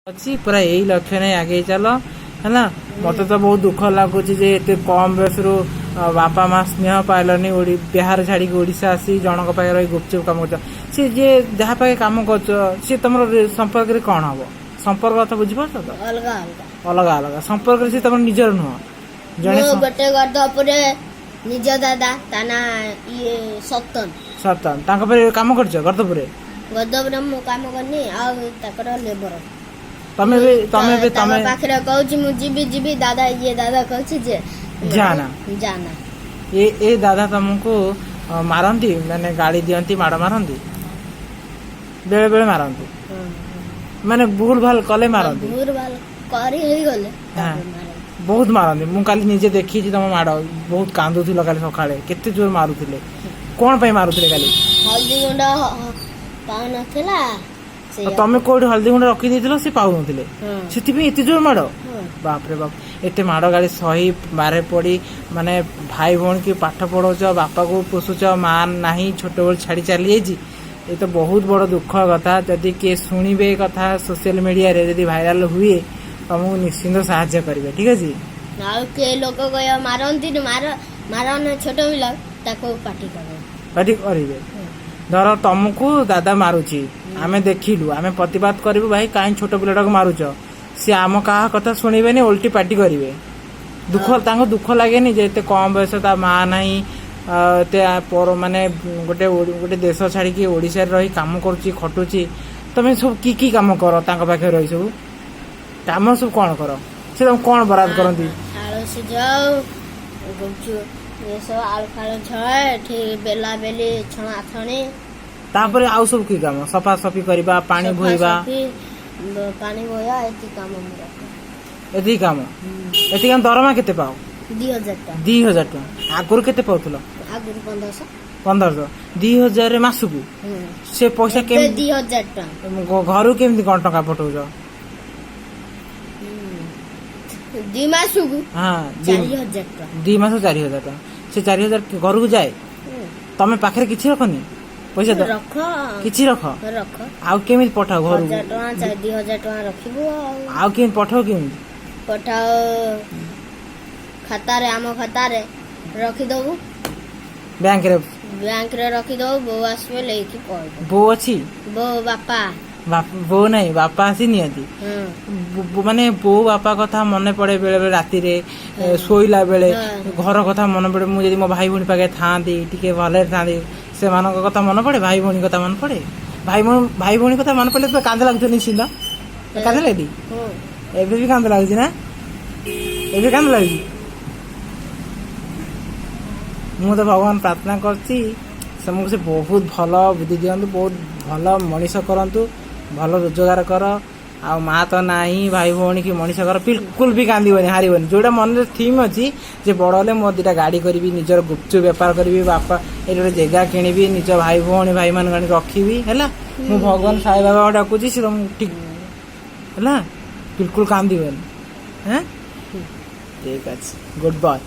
ଅଛି। ପୁରା ଏଇ ଲକ୍ଷ୍ୟ ନେଇ ଆଗେଇ ଚାଲ, ହେଲା। ମତେ ତ ବହୁତ ଦୁଃଖ ଲାଗୁଛି ଯେ ଏତେ କମ ବୟସରୁ ବାପା ମା ସ୍ନେହ ପାଇଲନି। ବିହାର ଛାଡିକି ଓଡ଼ିଶା ଆସି ଜଣଙ୍କ ପାଖରେ ରହି ଗୁପଚୁପ କାମ କରୁଛ। ସେ ଯିଏ ଯାହା ପାଖେ କାମ କରୁଛ, ସିଏ ତମର ସମ୍ପର୍କରେ କଣ ହବ? ସମ୍ପର୍କ କଥା ବୁଝିପାରୁଛ ତ? ଅଲଗା ଅଲଗା। ଅଲଗା ଅଲଗା ସମ୍ପର୍କରେ, ସେ ତମର ନିଜର ନୁହଁ ଜଣେ। ମୁଁ ଗୋଟେ ଗଦପୁରେ ନିଜ ଦାଦା, ତା ନା ଇଏ ସତନ। ସତ, ତାଙ୍କ ପାଖରେ କାମ କରୁଛ ଗର୍ତ୍ତପୁରେ? ଗଦପୁରେ ମୁଁ କାମ କରିନି, ଆଉ ତାଙ୍କର ଲେବର। ତମେ ବି ତାଙ୍କ ତମେ ପାଖରେ କହୁଛି ମୁଁ ଯିବି ଯିବି ଦାଦା, ଇଏ ଦାଦା କହୁଛି ଯେ ଯାନା। ଜାନା। ଏ ଦାଦା ତମକୁ ମାରନ୍ତି, ମାନେ ଗାଳି ଦିଅନ୍ତି, ମାଡ଼ ମାରନ୍ତି, ବେଳେ ବେଳେ ମାରନ୍ତି, ମାନେ ଭୁଲ ଭାଲ କଲେ ମାରନ୍ତି? ଭୁଲ ଭାଲ କରି ହେଇଗଲେ ତାପରେ ମାରନ୍ତି। ବହୁତ ମାରନ୍ତି। ମୁଁ କାଲି ନିଜେ ଦେଖିଛି ତମ ମାଡ଼। ବହୁତ କାନ୍ଦୁଥିଲ କାଲି ସକାଳେ। କେତେ ଜୋର ମାରୁଥିଲେ? କଣ ପାଇଁ ମାରୁଥିଲେ କାଲି? ହଳଦୀ ଗୁଣ୍ଡ ପାଉନଥିଲା ଆଉ ସେଇଆ। ତମେ କୋଉଠି ହଳଦୀ ଗୁଣ୍ଡ ରଖିଦେଇଥିଲ, ସେ ପାଉନଥିଲେ। ହଁ। ସେଥିପାଇଁ ଏତେ ଜୋର ମାଡ଼? ହଁ। ବାପରେ ବାପ, ଏତେ ମାଡ଼ ଗାଳି ସହି, ବାରେ ପଡି, ମାନେ ଭାଇ ଭଉଣୀ କି ପାଠ ପଢଉଛ, ବାପାକୁ ପୋଷୁଛ, ମା ନାହିଁ, ଛୋଟବେଳୁ ଛାଡି ଚାଲି ଯାଇଛି। ଏ ତ ବହୁତ ବଡ ଦୁଃଖ କଥା। ଯଦି କିଏ ଶୁଣିବେ ଏ କଥା, ସୋସିଆଲ ମିଡିଆରେ ଯଦି ଭାଇରାଲ ହୁଏ, ତମକୁ ନିଶ୍ଚିନ୍ତ ସାହାଯ୍ୟ କରିବେ। ଠିକ ଅଛି? ଆଉ କିଏ ଲୋକ କହିବ ମାରନ୍ତିନି, ମାର ମାରନା ଛୋଟ ପିଲା, ତାକୁ ପାଟି କରିବ। ପାଟି କରିବେ। ଧର ତମକୁ ଦାଦା ମାରୁଛି, ଆମେ ଦେଖିଲୁ, ଆମେ ପ୍ରତିବାଦ କରିବୁ, ଭାଇ, କାହିଁ ଛୋଟ ପିଲାଟାକୁ ମାରୁଛ? ସିଏ ଆମ କାହା କଥା ଶୁଣିବେନି, ଓଲଟି ପାଟି କରିବେ। ଦୁଃଖ, ତାଙ୍କୁ ଦୁଃଖ ଲାଗେନି ଯେ ଏତେ କମ ବୟସ, ତା ମା ନାହିଁ, ଏତେ ପର ମାନେ ଗୋଟେ ଗୋଟେ ଦେଶ ଛାଡିକି ଓଡ଼ିଶାରେ ରହି କାମ କରୁଛି, ଖଟୁଛି। ତମେ ସବୁ କି କି କାମ କର ତାଙ୍କ ପାଖରେ ରହି? ସବୁ କାମ ସବୁ କଣ କର? ସେ ତମକୁ କଣ ବରାଦ କରନ୍ତି? ଆଳୁ ସିଝାଉ, ଗୁପଚୁପ ଏସବୁ, ଆଳୁ ଫାଳୁ ଛଣା, ଏଠି ବେଲା ବେଲି, ଛଣା ଛଣି। ତାପରେ ଆଉ ସବୁ କି କାମ? ସଫାସଫି କରିବା, ପାଣି ବୋହିବା? ସଫାସଫି, ପାଣି ବୋହିବା, ଏତିକି କାମ ମୋର। ଏତିକି କାମ? ଏତିକି କାମ। ଦରମା କେତେ ପାଅ? 2000 ଟଙ୍କା। 2000 ଟଙ୍କା। ଆଗରୁ କେତେ ପାଉଥିଲ? ଆଗରୁ 1500। 1500, 2000 ମାସକୁ? ହୁଁ। ସେ ପଇସା ଏବେ କେମିତି 2000 ଟଙ୍କା। ଘରୁ କେମିତି କଣ ଟଙ୍କା ପଠଉଛ? 2 ମାସକୁ 4000 ଟଙ୍କା। 2 ମାସ 4000 ଟଙ୍କା। ସେ 4000 ଘରକୁ ଯାଏ? ହୁଁ। ତମେ ପାଖରେ କିଛି ରଖନି ପଇସା ତ? ରଖ। କିଛି ରଖ? ରଖ। ଆଉ କେମିତି ପଠାଅ ଘରକୁ? 1000 ଟଙ୍କା, 2000 ଟଙ୍କା ରଖିବୁ ଆଉ। ଆଉ କେମିତି ପଠାଅ, କେମିତି? ପଠାଅ ଖାତାରେ, ଆମ ଖାତାରେ ରଖିଦବୁ। ବ୍ୟାଙ୍କରେ? ବ୍ୟାଙ୍କରେ ରଖିଦବୁ, ବୋଉ ଆସିବେ, ନେଇକି ପଳେଇବ। ବୋଉ ଅଛି? ବୋଉ, ବାପା। ବୋଉ ନାହିଁ, ବାପା ଆସି ନିଅନ୍ତି। ହୁଁ। ମାନେ ବୋଉ ବାପା କଥା ମନେ ପଡେ ବେଳେ ବେଳେ ରାତିରେ ଶୋଇଲା ବେଳେ? ଘର କଥା ମନେ ପଡେ, ମୁଁ ଯଦି ମୋ ଭାଇ ଭଉଣୀ ପାଖରେ ଥାଆନ୍ତି, ଟିକେ ଭଲରେ ଥାଆନ୍ତି, ସେମାନଙ୍କ କଥା ମନେ ପଡେ, ଭାଇ ଭଉଣୀ କଥା ମନେ ପଡେ। ଭାଇ ଭଉଣୀ କଥା ମନେ ପଡିଲେ ତ କାନ୍ଦ ଲାଗୁଥିବ ନିଶ୍ଚିନ୍ତ। କାନ୍ଦ ଲାଗି? ହୁଁ। ଏବେ ବି କାନ୍ଦ ଲାଗୁଛି ନା? ଏବେ କାନ୍ଦ ଲାଗୁଛି? ମୁଁ ତ ଭଗବାନ ପ୍ରାର୍ଥନା କରୁଛି, ସେମାନଙ୍କୁ ସେ ବହୁତ ଭଲ ବୁଦ୍ଧି ଦିଅନ୍ତୁ, ବହୁତ ଭଲ ମଣିଷ କରନ୍ତୁ, ଭଲ ରୋଜଗାର କର। ଆଉ ମା ତ ନାହିଁ, ଭାଇ ଭଉଣୀ କି ମଣିଷ କର। ବିଲକୁଲ ବି କାନ୍ଦିବନି, ହାରିବନି। ଯୋଉଟା ମନରେ ଥିମ୍ ଅଛି ଯେ ବଡ଼ ହେଲେ ମୋ ଦିଟା ଗାଡ଼ି କରିବି, ନିଜର ଗୁପଚୁପ ବେପାର କରିବି, ବାପା ଏଇଠି ଗୋଟେ ଜାଗା କିଣିବି, ନିଜ ଭାଇ ଭଉଣୀ ଭାଇମାନଙ୍କୁ ଆଣି ରଖିବି, ହେଲା? ମୁଁ ଭଗବାନ ସାଇ ବାବାଙ୍କୁ ଡାକୁଛି, ସେ ତମକୁ ଠିକ ହେଲା। ବିଲକୁଲ କାନ୍ଦିବନି। ହଁ, ଠିକ ଅଛି। Good bye.